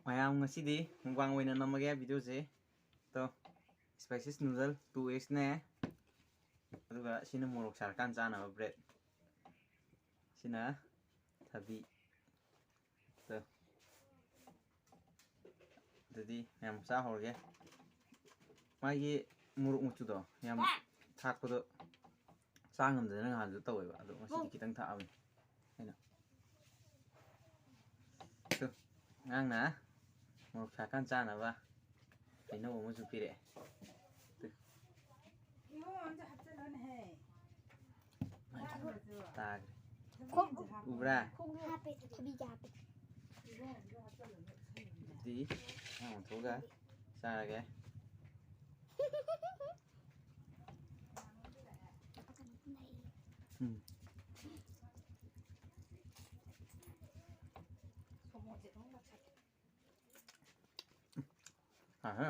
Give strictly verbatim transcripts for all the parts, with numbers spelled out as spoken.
ꯃꯌꯥꯝ, ꯉꯁꯤꯗꯤ ꯃꯨꯛꯕꯥꯡ ꯑꯣꯏꯅ ꯅꯝꯃꯒꯦ ꯚꯤꯗꯤꯑꯣꯁꯦ꯫ ꯇꯣ, spices noodle two X ꯅꯦ꯫ ꯑꯗꯨꯒ ꯁꯤꯅ ꯃꯣꯔꯣꯛ ꯁꯥꯔꯀꯥꯟ ꯆꯥꯅꯕ bread꯫ ꯁꯤꯅ ꯊꯕꯤ꯫ ꯇꯣ꯫ ꯑꯗꯨꯗꯤ ꯃꯌꯥꯝ ꯆꯥ ꯍꯧꯔꯒꯦ꯫ ꯃꯥꯒꯤ ꯃꯣꯔꯣꯛ ꯃꯆꯨꯗꯣ ꯌꯥꯝ ꯊꯥꯛꯄꯗꯣ ꯆꯥ ꯉꯝꯗꯗꯅ ꯅꯍꯥꯟꯁꯨ ꯇꯧꯋꯦꯕ, ꯑꯗꯣ ꯉꯁꯤꯗꯤ ꯈꯤꯇꯪ ꯊꯥꯛꯑꯕꯅꯤ ꯑꯩꯅ꯫ ꯇꯨ, ꯑꯉꯥꯡꯅ ꯃꯣꯔꯣꯛ ꯁꯥꯀꯥꯟ ꯆꯥꯅꯕ ꯍꯩꯅꯧ ꯑꯃꯁꯨ ꯄꯤꯔꯛꯑꯦ꯫ ꯇꯨ꯫ ꯏꯕꯨꯡꯉꯣ, ꯑꯝꯇ ꯍꯥꯞꯆꯤꯜꯂꯣꯅꯦꯍꯦ꯫ ꯇꯥꯈ꯭ꯔꯦ꯫ ꯎꯕ꯭ꯔꯥ? ꯍꯥꯞꯄꯦ, ꯊꯕꯤꯒ ꯍꯥꯞꯄꯦ꯫ ꯑꯗꯨꯗꯤ ꯑꯉꯥꯡ ꯑꯣꯟꯊꯣꯛꯑꯒ ꯆꯥꯔꯒꯦ꯫ ꯎꯝ꯫ ꯑꯍꯥ꯫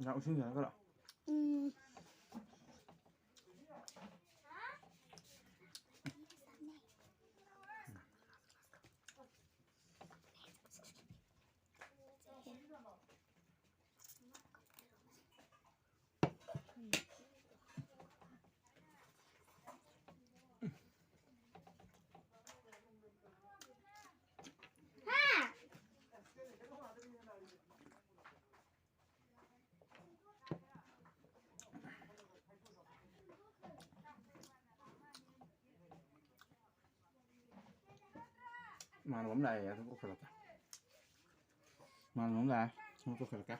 ꯉꯥ ꯎꯁꯤꯟ ꯈꯔ ꯈꯔ꯫ ꯎꯝ꯫ ꯏꯃꯥꯟꯅꯕ ꯑꯃ ꯂꯥꯛꯑꯦ, ꯑꯗꯨꯝ ꯀꯧꯁꯜꯂꯛꯀꯦ꯫ ꯏꯃꯥꯟꯅꯕ ꯑꯃ ꯂꯥꯛꯑꯦ, ꯑꯗꯨꯝ ꯀꯧꯁꯜꯂꯛꯀꯦ꯫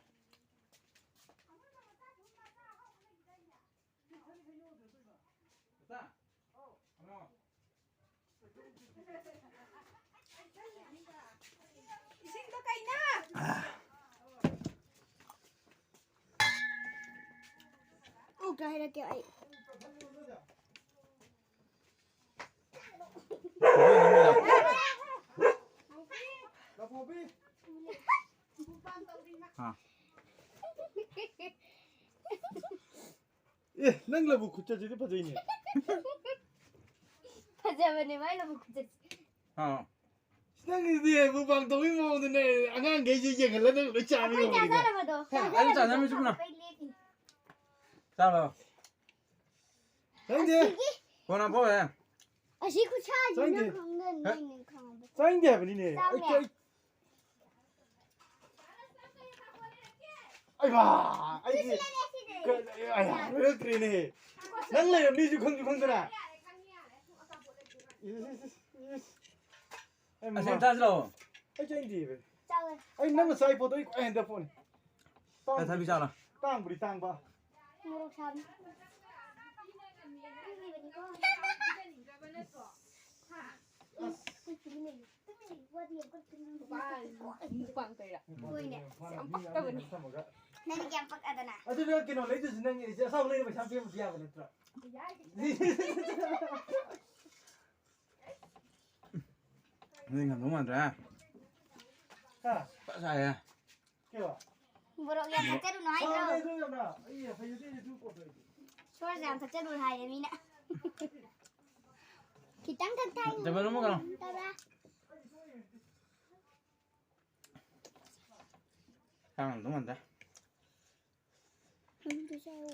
ꯏꯁꯤꯡꯗꯣ ꯀꯩꯅꯣ? ꯑꯣ, ꯀꯩ ꯍꯥꯏꯔꯛꯀꯦ ꯑꯩ? ꯑꯥ꯫ ꯑꯦ, ꯅꯪ ꯂꯧꯕꯨꯛ ꯈꯨꯆꯠꯁꯤꯗꯤ ꯐꯖꯩꯅꯦ꯫ ꯐꯖꯕꯅꯦ ꯃꯥꯏ ꯂꯧꯕꯨꯛ ꯈꯨꯆꯠꯁꯤ꯫ ꯑꯥ꯫ ꯅꯪꯒꯤꯗꯤ ꯃꯨꯛꯕꯥꯡ ꯇꯧꯕꯒꯤ ꯃꯑꯣꯡꯗꯅꯦ, ꯑꯉꯥꯡꯈꯩꯁꯦ ꯌꯦꯡꯍꯜꯂ ꯅꯪ ꯂꯣꯏ ꯆꯥꯕ ꯑꯩꯈꯣꯏ ꯉꯝꯃꯤꯗ꯫ ꯆꯥꯖꯔꯝꯕꯗꯣ, ꯍꯦ, ꯑꯩ ꯆꯥꯖꯔꯝꯕꯗꯣ ꯆꯥꯖꯔꯝꯃꯤ ꯆꯨꯝꯅ꯫ ꯑꯩꯈꯣꯏ ꯂꯦꯞꯄꯤꯅꯦ꯫ ꯆꯥꯔꯣ꯫ ꯑꯁꯤꯒꯤ ꯀꯣꯟꯅ ꯄꯣꯛꯑꯦ꯫ ꯑꯁꯤ ꯈꯨꯠꯁꯥꯁꯤ ꯆꯥꯅꯤꯡꯗꯦ꯫ ꯅꯪ ꯈꯪꯗ ꯍꯦ? ꯅꯪ ꯈꯪꯕ꯫ ꯆꯥꯅꯤꯡꯗꯦ ꯍꯥꯏꯕꯅꯤꯅꯦ꯫ ꯑꯩ, ꯆꯥꯎꯅꯦ꯫ ꯑꯩ, ꯑꯩꯃꯥ! ꯑꯩꯗꯤ ꯁꯤꯗꯤ ꯂꯩꯔꯦ, ꯁꯤꯗꯤ꯫ ꯀ-, ꯑꯩ ꯍꯥꯏꯔꯛꯇ꯭ꯔꯦꯅꯦ꯫ ꯅꯪ ꯂꯩꯔꯝꯅꯤꯁꯨ ꯈꯪꯁꯨ ꯈꯪꯗꯅ꯫ ꯏꯁ, ꯏꯁ, ꯏꯁ, ꯏꯁ꯫ ꯑꯩ ꯑꯁꯤ ꯃꯃꯥ꯫ ꯆꯥꯁꯤ ꯂꯥꯛꯑꯣ꯫ ꯑꯩ ꯆꯥꯅꯤꯡꯗꯦꯕ꯫ ꯆꯥꯎꯋꯦ꯫ ꯑꯩ ꯅꯪꯅ ꯆꯥꯏ ꯄꯣꯠꯇꯣ ꯑꯩ ꯈ꯭ꯋꯥꯏ ꯍꯩꯅꯗꯕ ꯄꯣꯠꯅꯤ꯫ ꯑꯦ, ꯊꯕꯤ ꯆꯥꯔꯣ꯫ ꯇꯥꯡꯕꯨꯗꯤ ꯇꯥꯡꯕ꯫ ꯃꯣꯔꯣꯛ ꯁꯥꯕꯅꯤ꯫ ꯑꯁ꯫ ꯃꯨꯛꯕꯥꯡ ꯇꯧꯔꯤꯔꯥ? ꯍꯣꯏꯅꯦ꯫ ꯌꯥꯝ ꯄꯛꯇꯕꯅꯤ꯫ ꯅꯪꯗꯤ ꯀꯌꯥꯝ ꯄꯛꯑꯗꯅ꯫ ꯑꯗꯨ ꯅꯪ ꯀꯩꯅꯣ ꯂꯩꯗꯣꯏꯁꯤ ꯅꯪ ꯑꯩꯁꯦ ꯑꯁꯥꯎ ꯂꯩꯔ ꯄꯩꯁꯥ ꯄꯤꯔꯝꯕꯗꯤ ꯌꯥꯕ ꯅꯠꯇ꯭ꯔꯣ? ꯅꯣꯏ ꯉꯝꯗꯧ ꯃꯥꯟꯗ꯭ꯔꯦ꯫ ꯍꯥ? ꯐꯖꯅ ꯁꯥꯏꯍꯦ꯫ ꯀꯩꯕ? ꯃꯣꯔꯣꯛ ꯌꯥꯝ ꯊꯛꯆꯜꯂꯨꯅꯨ ꯍꯥꯏꯗ꯭ꯔꯣ? ꯁꯥꯎꯔꯦ ꯑꯗꯨ ꯌꯥꯝꯅ꯫ ꯑꯩ ꯍꯩꯅꯗꯦ ꯑꯗꯨ ꯄꯣꯠꯇꯣ ꯑꯩꯗꯤ꯫ ꯁꯣꯔꯁ ꯌꯥꯝ ꯊꯛꯆꯜꯂꯨꯅꯨ ꯍꯥꯏꯌꯦ ꯃꯤꯅ꯫ ꯈꯤꯇꯪ ꯈꯛ ꯊꯥꯏ꯫ ꯇꯦꯕꯜ ꯑꯃ ꯀꯩꯅꯣ꯫ ꯇꯧꯔꯦ꯫ ꯆꯥ ꯉꯝꯗꯧ ꯃꯥꯟꯗꯦ꯫ ꯎꯝ, ꯑꯗꯨ ꯆꯥꯎ꯫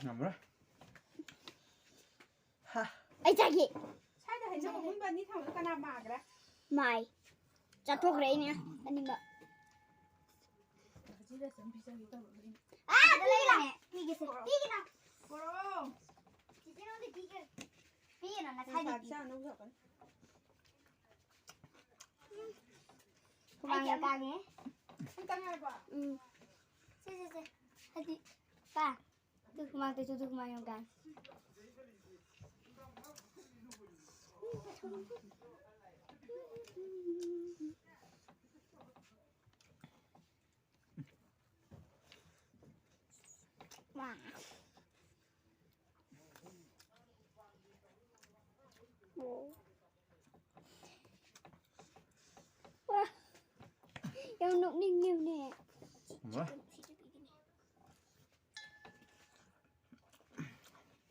ꯉꯝꯃꯔꯣꯏ꯫ ꯍꯥ꯫ ꯑꯩ ꯆꯥꯒꯦ꯫ ꯁ꯭ꯋꯥꯏꯗ ꯍꯩꯅꯧ ꯑꯃꯨꯟꯕ ꯑꯅꯤ ꯊꯝꯕꯗꯣ ꯀꯅꯥ ꯃꯥꯒ꯭ꯔꯦ? ꯃꯥꯏ꯫ ꯆꯥꯊꯣꯛꯈ꯭ꯔꯦ ꯑꯩꯅ ꯑꯅꯤꯃꯛ꯫ ꯑꯥ, ꯑꯗ ꯂꯩꯔꯦ꯫ ꯄꯤꯒꯦꯁꯦ꯫ ꯄꯤꯒꯦ ꯅꯪ꯫ ꯄꯣꯔꯛꯑꯣ꯫ ꯆꯤꯆꯦ ꯅꯪꯗꯤ ꯄꯤꯒꯦ꯫ ꯄꯤꯒꯦ ꯅꯪ ꯅꯁꯥꯒꯤ ꯄꯤ꯫ ꯆꯥꯅꯕ ꯄꯨꯔꯛꯀꯅꯤ꯫ ꯍꯨꯃꯥꯡꯒ ꯀꯥꯡꯉꯦ꯫ ꯑꯝꯇ ꯉꯥꯏꯈꯣ꯫ ꯎꯝ꯫ ꯁꯦ, ꯁꯦ, ꯁꯦ꯫ ꯍꯥꯏꯗꯤ, ꯄꯥ꯫ ꯑꯗꯨ ꯍꯨꯃꯥꯡ ꯇꯩꯊꯣꯛ, ꯑꯗꯨ ꯍꯨꯃꯥꯡ ꯌꯥꯝ ꯀꯥꯡꯉꯦ꯫ ꯋꯥ꯫ ꯌꯥꯝ ꯅꯣꯛꯅꯤꯡꯉꯤꯕꯅꯦ꯫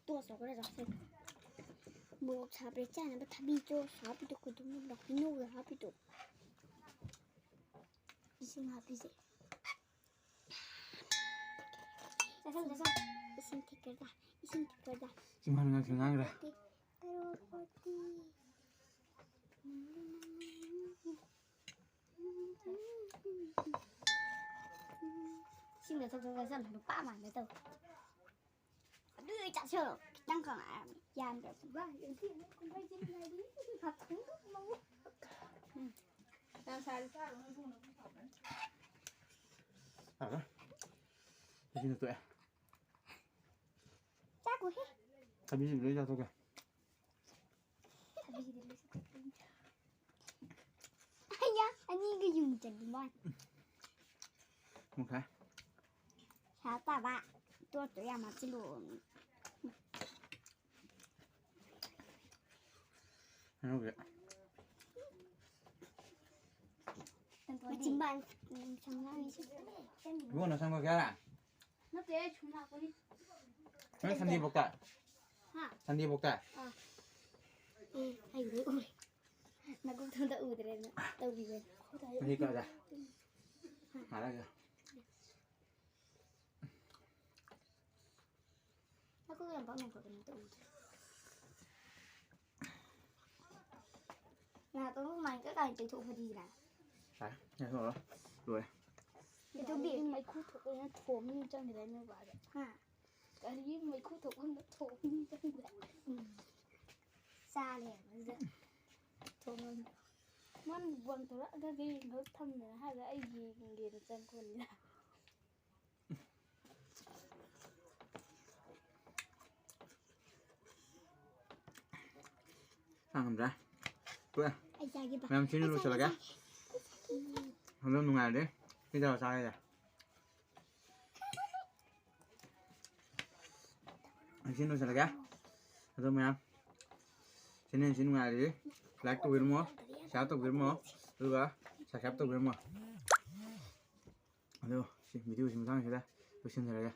ꯇꯣꯁ ꯇꯧꯈ꯭ꯔꯦ, ꯆꯥꯁꯦ꯫ ꯃꯣꯔꯣꯛ ꯁꯥꯕ꯭ꯔꯥ ꯆꯥꯅꯕ ꯊꯕꯤ ꯇꯣꯁ ꯍꯥꯞꯄꯤꯗꯣ, ꯀꯩꯗꯧꯅꯣ ꯍꯩꯅꯧꯒ ꯍꯥꯞꯄꯤꯗꯣ꯫ ꯏꯁꯤꯡ ꯍꯥꯞꯄꯤꯁꯦ꯫ ꯆꯥꯁꯜ, ꯆꯥꯁꯜ꯫ ꯏꯁꯤꯡ ꯊꯤꯠꯀ꯭ꯔꯗ, ꯏꯁꯤꯡ ꯊꯤꯠꯀ꯭ꯔꯗ꯫ ꯏꯃꯥꯅ ꯉꯥꯡꯁꯪ ꯉꯥꯡꯈ꯭ꯔꯦ꯫ ꯀꯔꯣꯔꯄꯇꯤ꯫ ꯏꯁꯤꯡꯗ ꯊꯣꯛ ꯊꯣꯛ ꯆꯥꯁꯜꯂꯨ, ꯅꯨꯄꯥ ꯃꯥꯟꯒꯦ ꯇꯧꯋꯦ꯫ ꯑꯗꯨ ꯆꯥꯁꯜꯂꯨ, ꯈꯤꯇꯪ ꯀꯪꯉꯛꯑꯕꯅꯤ, ꯌꯥꯝꯗ꯭ꯔꯁꯨ꯫ ꯎꯝ꯫ ꯌꯥꯝ ꯁꯥꯔꯗꯤ ꯆꯥꯔꯨꯅꯨ, ꯏꯕꯨꯡꯉꯣ꯫ ꯐꯔꯦ꯫ ꯁꯤꯅ ꯇꯣꯛꯑꯦ꯫ ꯆꯥꯈꯣꯍꯦ꯫ ꯊꯕꯤꯁꯤꯡꯗꯣ ꯂꯣꯏ ꯆꯥꯊꯣꯛꯀꯦ꯫ ꯊꯕꯤꯁꯤꯡꯗꯣ ꯂꯣꯏ ꯆꯥꯊꯣꯛꯀꯦ꯫ ꯑꯌꯥ, ꯑꯅꯤꯒ ꯌꯨꯡ ꯆꯜꯂꯤ ꯃꯥꯅ꯫ ꯃꯨꯛꯈꯥꯏ꯫ ꯁꯥ ꯇꯥꯕ꯫ ꯇꯣꯠꯇꯣ ꯌꯥꯝ ꯍꯥꯞꯆꯤꯜꯂꯨ꯫ ꯍꯩꯅꯧꯁꯦ꯫ ꯃꯆꯤꯟꯕꯥꯜ, ꯎꯝ, ꯁꯝꯂꯥꯡ꯫ ꯏꯕꯨꯡꯉꯣ, ꯅꯁꯝ ꯀꯛꯀꯦ ꯍꯥꯏꯔ? ꯅꯠꯇꯦ, ꯑꯩ ꯁꯨꯝ ꯂꯥꯛꯄꯅꯤ꯫ ꯅꯪ ꯁꯟꯗꯦ ꯚꯣꯛꯇ? ꯍꯥ? ꯁꯟꯗꯦ ꯚꯣꯛꯇ? ꯑꯥ꯫ ꯑꯦ, ꯑꯩ ꯎꯔꯦ, ꯎꯔꯦ꯫ ꯅꯀꯣꯛꯇꯣ ꯑꯝꯇ ꯎꯗ꯭ꯔꯦꯗꯅ ꯇꯧꯕꯤꯕꯅꯤ꯫ ꯉꯁꯤ ꯀꯛꯑꯒ꯫ ꯍꯥ꯫ ꯍꯥꯏꯔꯒ꯫ ꯅꯀꯣꯛ ꯌꯥꯝ ꯄꯥꯛ ꯅꯣꯡꯈꯠꯀꯅꯨ, ꯑꯝꯇ ꯎꯗ꯭ꯔꯦ꯫ ꯅꯥꯇꯣꯟ ꯍꯨꯃꯥꯡ ꯀꯩꯀꯥ ꯇꯩꯊꯣꯛ ꯐꯗꯤꯅ꯫ ꯌꯥꯔꯦ, ꯌꯥꯔꯦ, ꯂꯣꯏꯔꯦ꯫ ꯂꯣꯏꯔꯦ꯫ ꯏꯇꯣꯝꯕꯤ꯫ ꯃꯩꯈꯨ ꯊꯣꯛꯄꯅ ꯊꯣꯝꯃꯤ ꯆꯪꯈꯤꯗꯥꯏ ꯅꯣꯏ ꯕꯥꯗ? ꯍꯥ? ꯒꯥꯔꯤꯒꯤ ꯃꯩꯈꯨ ꯊꯣꯛꯐꯝꯗ ꯊꯣꯝꯃꯤ ꯆꯪꯈꯤꯗꯥꯏ? ꯎꯝ꯫ ꯆꯥ ꯂꯩꯔꯝꯕꯗꯨꯗ꯫ ꯊꯣꯝꯃꯝ-, ꯃꯥꯅ ꯕꯣꯟ ꯊꯣꯛꯂꯛꯑꯒ ꯒꯥꯔꯤ ꯌꯦꯡꯊꯣꯛ ꯊꯝꯃꯦꯅ ꯍꯥꯏꯔꯒ ꯑꯩ ꯌꯦꯡꯒꯦꯅ ꯆꯪꯉꯛꯄꯅꯤꯗ꯫ ꯆꯥ ꯉꯝꯗ꯭ꯔꯦ꯫ ꯇꯣꯛꯑꯦ꯫ ꯑꯩ ꯆꯥꯒꯦꯕ꯫ ꯃꯌꯥꯝ ꯁꯤꯅ ꯑꯩ ꯆꯥꯒꯦ, ꯂꯣꯏꯁꯤꯜꯂꯒꯦ꯫ ꯆꯥꯒꯦ꯫ ꯑꯗꯨꯝ ꯅꯨꯡꯉꯥꯏꯔꯗꯤ ꯁꯤ ꯇꯧꯔ ꯆꯥꯔꯦ꯫ ꯑꯩ ꯁꯤ ꯂꯣꯏꯁꯤꯜꯂꯒꯦ꯫ ꯑꯗꯣ ꯃꯌꯥꯝ, ꯆꯦꯅꯦꯜꯁꯤ ꯅꯨꯡꯉꯥꯏꯔꯗꯤ like ꯇꯧꯕꯤꯔꯝꯃꯣ, share ꯇꯧꯕꯤꯔꯝꯃꯣ, ꯑꯗꯨꯒ subscribe ꯇꯧꯕꯤꯔꯝꯃꯣ꯫ ꯑꯗꯣ ꯁꯤ ꯚꯤꯗꯤꯑꯣꯁꯤ ꯃꯇꯥꯡꯁꯤꯗ ꯂꯣꯏꯁꯤꯟꯖꯔꯒꯦ꯫